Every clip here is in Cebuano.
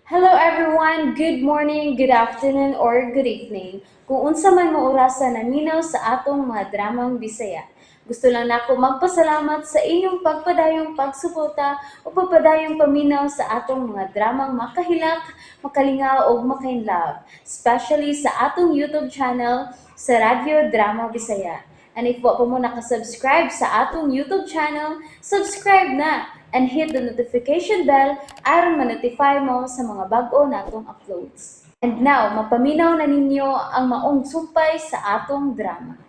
Hello everyone! Good morning, good afternoon, or good evening. Kung unsa man mo orasa naminaw sa atong mga dramang Bisaya. Gusto lang nako magpasalamat sa inyong pagpadayong pagsuporta o pagpadayong paminaw sa atong mga dramang makahilak, makalingaw ug makainlove, especially sa atong YouTube channel sa Radyo Drama Bisaya. And if wa pa mo nakasubscribe sa atong YouTube channel, subscribe na and hit the notification bell aron ma-notify mo sa mga bag-o natong uploads. And now, mapaminaw na ninyo ang maong sumpay sa atong drama.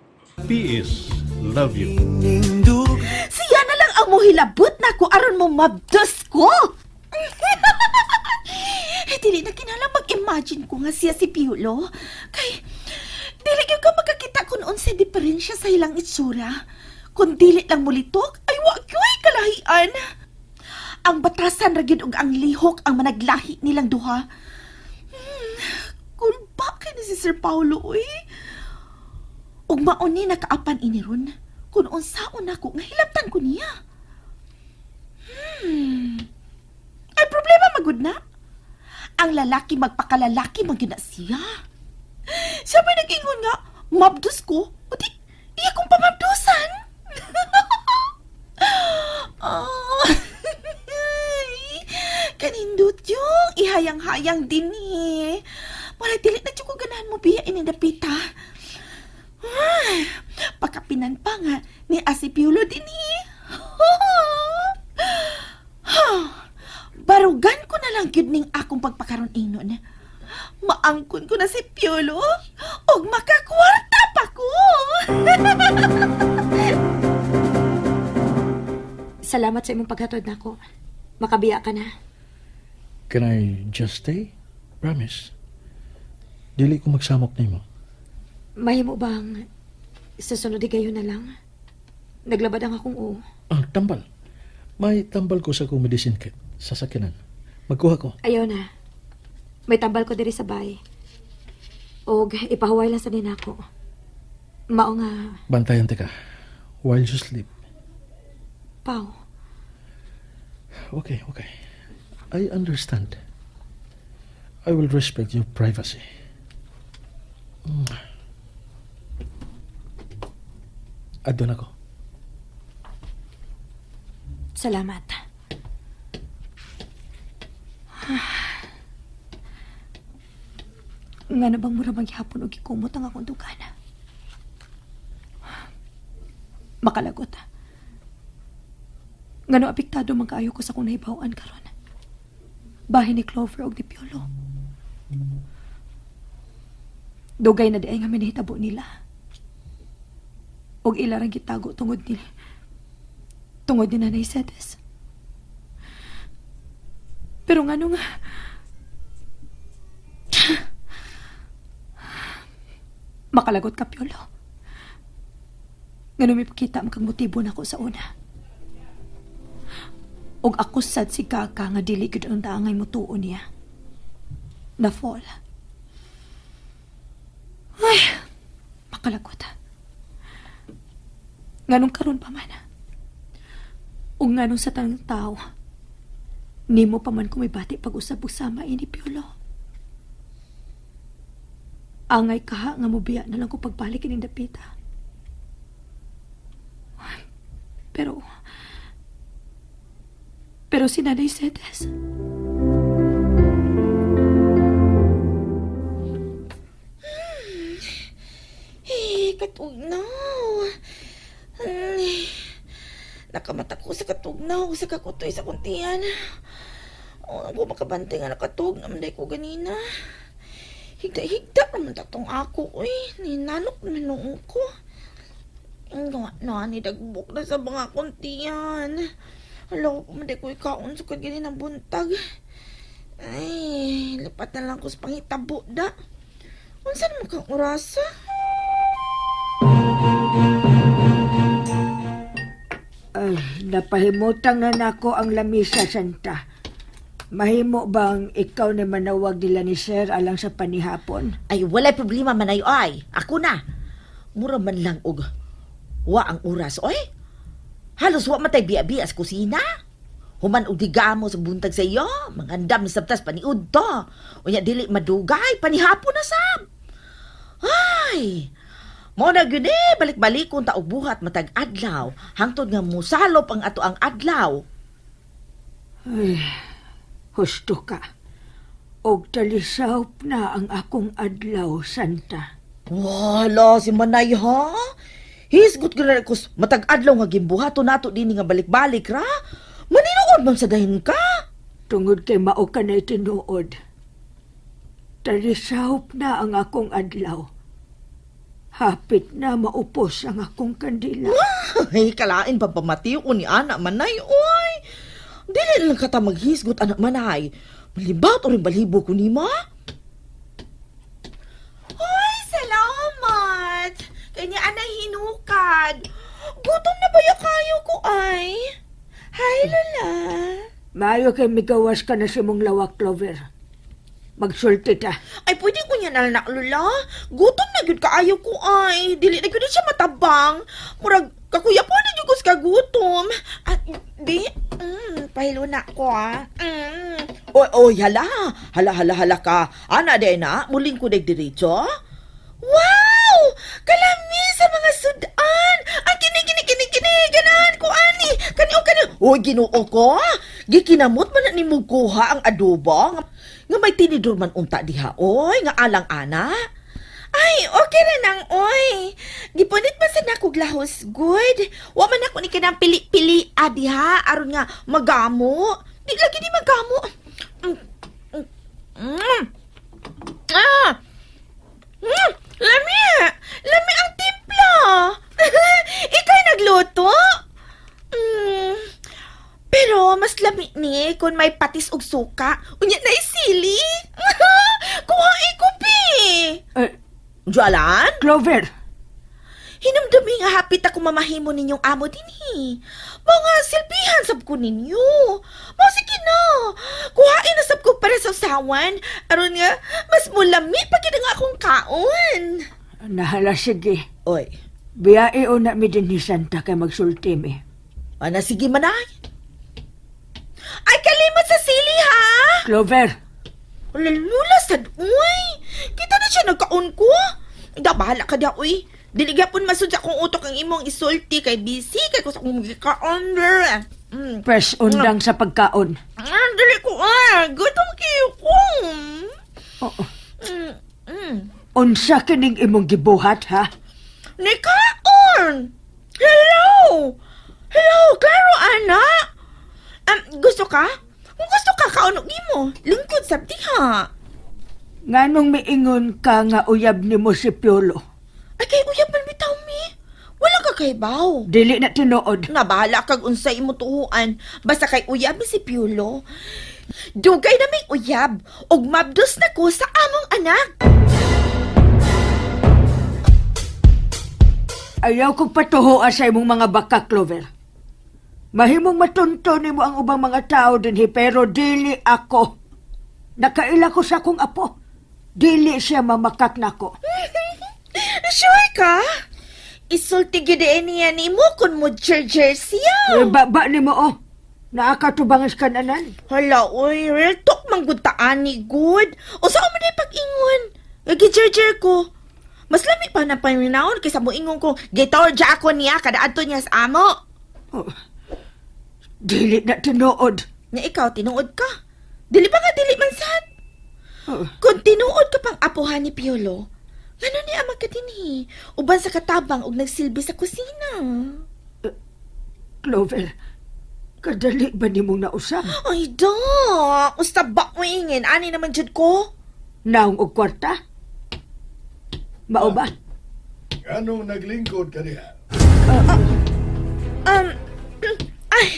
PS Love you. Siya na lang ang mohilabot na ko aron mo mabdos ko. Eh, dili na kinahanglan mag-imagine ko nga siya si Piolo. Kay, dili gyud ka makakita kung unsay diferensya sa ilang itsura. Kung dili lang mulitok, ay wa gyoy kalahian. Ang batasan ra gyud ug ang lihok ang managlahi nilang duha. Kulba kay ni si Sir Paulo, uy. Ug mao ni nakaapan ini ron. Kung unsaon nako nga hilabtan ko niya. Ay problema magud na. Ang lalaki magpakalalaki man gyud na siya. Siya may nag-ingon nga, mabdos ko, o di, iya kong pamabdusan. Oh. Kanindot yung ihayang-hayang din eh. Wala, dili na ko ganahan mo biya ini dapita. Ay, pakapinan pa nga ni Asipiulo din eh. Barugan ko na lang gyud ning akong pagpakaron ingnon. Maangkon ko na si Piolo ug makakwarta pa ko. Salamat sa imong paghatod nako. Makabiya ka na. Can I just stay? Promise. Dili ko magsamok nimo. Mahimo bang sa sunod gayon na lang? Naglabad ang akong oo. Ah, tambal. May tambal ko sa akong medicine kit sa sakyanan. Magkuha ko. Ayaw na. May tambal ko diri sa bay. Og ipahuway lang sa ninako. Mao nga, Bantayan ka. While you sleep. Pao. Okay. I understand. I will respect your privacy. Adto na ko. Salamat. Ngano bang mura maghapon og gikumot ang akong dugana? Makalagot. Ngano apektado man kaayo ko sa akong nahibaw-an karon. Bahin ni Clover og ni Piolo. Dugay na di ay nga minahitabo nila. Og ila rang gitago tungod ni Nanay Sedes. Pero ngano nga, makalagot ka, Piolo. Ngano may pakita ang kang motibo nako sa una. Og ako sad si Kaka nga dili gud ang daangay mutuo niya. Na fall. Ay, makalagot. Nganong karon pa man. Ug nganong sa tanang tao, nimo pa man kumibati pag-usab og sama ini Piolo. Angay kaha nga mobiya na lang ko pagbalik ining dapita. Pero, pero si Nanay Sedes, Eh, katugnaw. Ay, nakamata ko sa katugnaw sa kakutoy sa kuntian. O, ako makabantay nga nakatug naman day ko ganina. Higda-higda naman tatong ako, uy. Ninanok naman noong ko. Ang gawa na, nidagbok na sa mga kuntian. Hala ko pumunta ko ikaon sa ganina buntag. Ay, lipat na lang ko sa pangitabo da. Unsa naman kang orasa? Ay, napahimutang na nako ang lamisa, Santa. Mahimo bang ikaw na manawag nila ni Sir alang sa panihapon? Ay, walay problema man ay ay. Ako na. Mura man lang og wa ang oras, oy. Halos wa matay biya-biya sa kusina. Human og digamo sa buntag sa iyo, mangandam ni sabtas paniud to. Unya dili madugay, panihapon na sab. Ay, mao na gyud eh, balik-balikon ta og buhat matag adlaw, hangtod nga musalop ang ato ang adlaw. Ay, husto ka. Og talisawp na ang akong adlaw, Santa. Wala si Manay ha. Hisgot gyud na kus matag adlaw nga gimbuhaton nato dinhi nga balik-balik ra. Maninuod man sa dahin ka. Tungod kay mao ka na tinuod. Talisawp na ang akong adlaw. Hapit na maupos ang akong kandila. Ay, kalain pa pamatiw ni anak Manay, oy. Dili lang kata maghisgot anak Manay. Malibat o rin balibo ko nima. Ay, salamat. Kanya anay hinukad. Gutom na ba kayo ko ay? Hi, Lola. Maayo kay migawas ka na sa imong lawak, Clover. Magsulti ta. Ay, pwede ko niya na Lola. Gutom na gyud kaayo ko ay. Dili na gyud siya matabang. Murag, kakuya po na gyud ko sa kagutom. At, di, pahilo na ko ah. Oy, oy, hala. Hala, hala, hala ka. Ana, de na, muling ko deg diretso. Wow! Kalami sa mga sudan! Ang kini, kini, kini, kini! Ganahan ko, ani! Kani, o, kani! Uy, ginoo ko! Gikinamot man na ni mo kuha ang adobo. Nga may tinidor man unta diha, oy! Nga alang-ana! Ay, okay ra nang, oy! Gipunit man sa nakog lahos, good! Wa man ako ni kanang pili-pili, adi ha? Aron nga, magamo! Di lagi di magamo! Mm, mm, mm. Ah! Lami! Lami ang timpla! Ika'y nagluto? Mm. Pero mas lami ni kung may patis ug suka. Unya na isili. Kuha ikupi. Eh, Jualan? Clover, Hinumdumi nga hapit ako mamahimo ninyong amo dinhi. Mga silbihan sab ko ninyo. Mao sige na. Kuhain na sab ko para sa usawan. Aron nga mas mulami pa gid ang akong kaon. nahala sige. Oy, Biyae o na mi dinhi, Santa, kay magsulti mi. ana sige manay. Ay kalimot sa sili ha. Clover, Wala lula sad uy. Kita na siya nagkaon ko. Da bahala ka da uy. Dili gyapon masud sa akong utok ang imong isulti kay busy kay ko sa akong gikaon. Mm. pres undang sa pagkaon. Ah, dili ko ah. Gutom kayo ko. Oo. Mm. Mm. Unsa kining imong gibuhat, ha? Nikaon! Hello! Hello, klaro ana. Gusto ka? Kung gusto ka, kaunog nimo. Lingkod sa diha. Nganong miingon ka nga uyab nimo si Piolo? Ay, kay uyab man bitaw mi. Wala ka kay baw. Dili na tinuod. Nga bahala kag unsay imo tuhuan. Basta kay uyab mi si Piolo. Dugay na may uyab ug mabdos na ko sa among anak. Ayaw kong patuhoa sa imong mga baka, Clover. Mahimong matunto nimo ang ubang mga tao dinhi pero dili ako. Nakaila ko sa akong apo. Dili siya mamakak nako. Sure ka? Isulti gyud niya nimo kun mo jer siya. Eh, baba nimo oh. Naakatubangis kananan. Hala, oy, real talk man gud ta ani good. O sa man pag-ingon? Gi-jer ko. Mas lami pa na paminawon kaysa mo ingon ko, gitorja ako niya kada adto niya sa amo. Oh. Dili na tinuod. Nya ikaw tinuod ka. Dili ba nga dili man sad? Oh. Kung tinuod ka pang apuhan ni Piolo, ngano ni ama ka dinhi? Uban sa katabang og nagsilbi sa kusina. Clover, kadali ba nimong nausab? Ay da, usta ba mo ingin? Ani naman jud ko. Naong og kwarta? Mao ba? Anong naglingkod ka diha? Ay,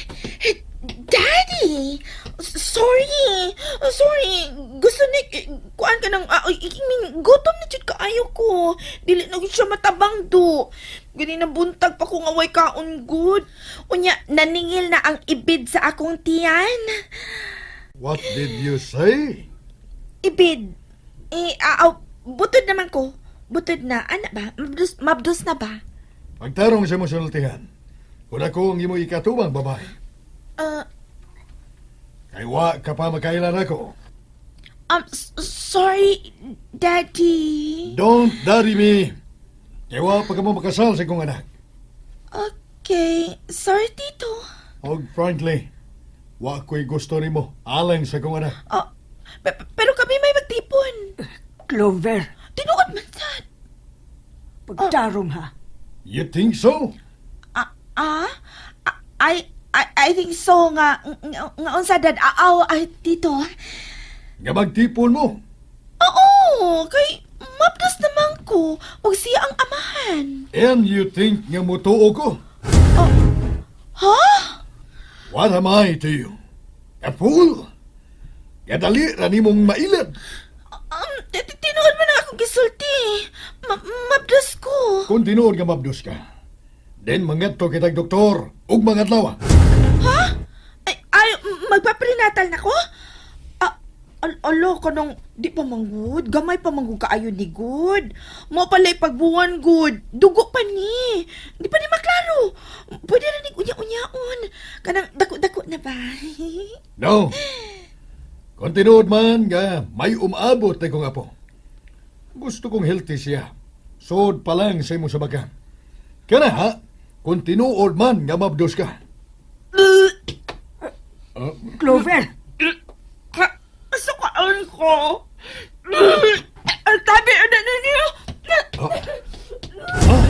Daddy! Sorry! Sorry! Gusto ni, kuan ka ng, I mean, gutom na jud kaayo ko. Dili na gud siya matabang do. Gani na buntag pa ko nga way kaon good. Unya, naningil na ang ibid sa akong tiyan. What did you say? Ibid. Eh, butod naman ko. Butod na. Ana ba? Mabdos, mabdos na ba? Pagtarong sa imong sultihan. Kung ako ang imo ikatubang babae. Ah, Kay wa ka pa makaila nako. Sorry, Daddy. Don't daddy me. Kay wa pa ka mo makasal sa akong anak. Okay, sorry, Tito. Og frankly, wa ko'y gusto nimo alang sa akong anak. Oh, pero kami may magtipon. Clover, Tinuod man sad. pagtarong ha. You think so? Ah, ah? I think so nga unsa, Dad. Aw, ay, Tito. Nga magtipon mo. Oo, kay mapdas naman ko ug siya ang amahan. And you think nga mutuo ko? Ha? What am I to you? A fool? Kadali ra nimong mailad. Tinuod man ang akong gisulti. Mapdas ko. Kung tinuod nga mabdos ka, then mangadto kitag doktor ug mangadlaw. Ha? Ay, magpaprenatal na ko? Ah, alo, kanang, di pa manggud. Gamay pa manggud kaayo ni good. Mo pala'y pagbuwan good. Dugo pa ni. Di pa ni maklaro. Pwede na ni unya-unyaon. Kanang dako-dako na ba? No. Kung tinuod man nga may umaabot na kong apo. Gusto kong healthy siya. Sod pa lang sa imong sabakan. Kana ha, kung tinuod man nga mabdos ka. Clover, Sukaan ko. Ang tabi na na niyo. Ah,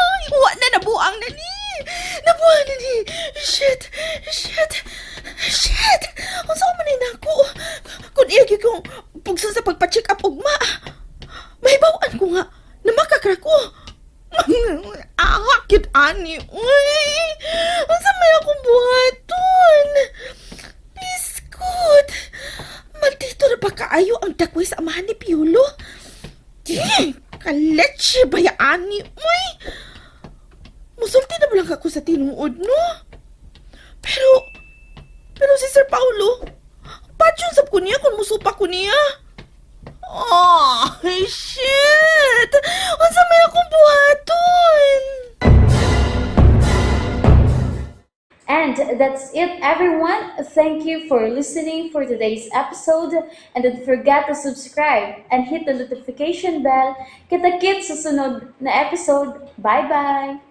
Ay, wa na, nabuang na ni. Nabuang na ni. Shit. Shit. Shit. Unsa ko man ni nako? Kung iya gyud kong pugson sa pagpa-check up ugma. Mahibaw-an ko nga na makakra ko. Ahak gyud ani. Uy. Unsa may akong buhaton? Biskut. Maldito na ba kaayo ang dakway sa amahan ni Piolo? Di, kaleche bayaan ni. Uy! Musulti na ba lang ako sa tinuod, no? Pero si Sir Paulo, patyon sab ko niya kung musupa ko niya. Oh, shit! Unsa may akong buhaton? And that's it, everyone. Thank you for listening for today's episode. And don't forget to subscribe and hit the notification bell. Kita-kits sa sunod na episode. Bye-bye!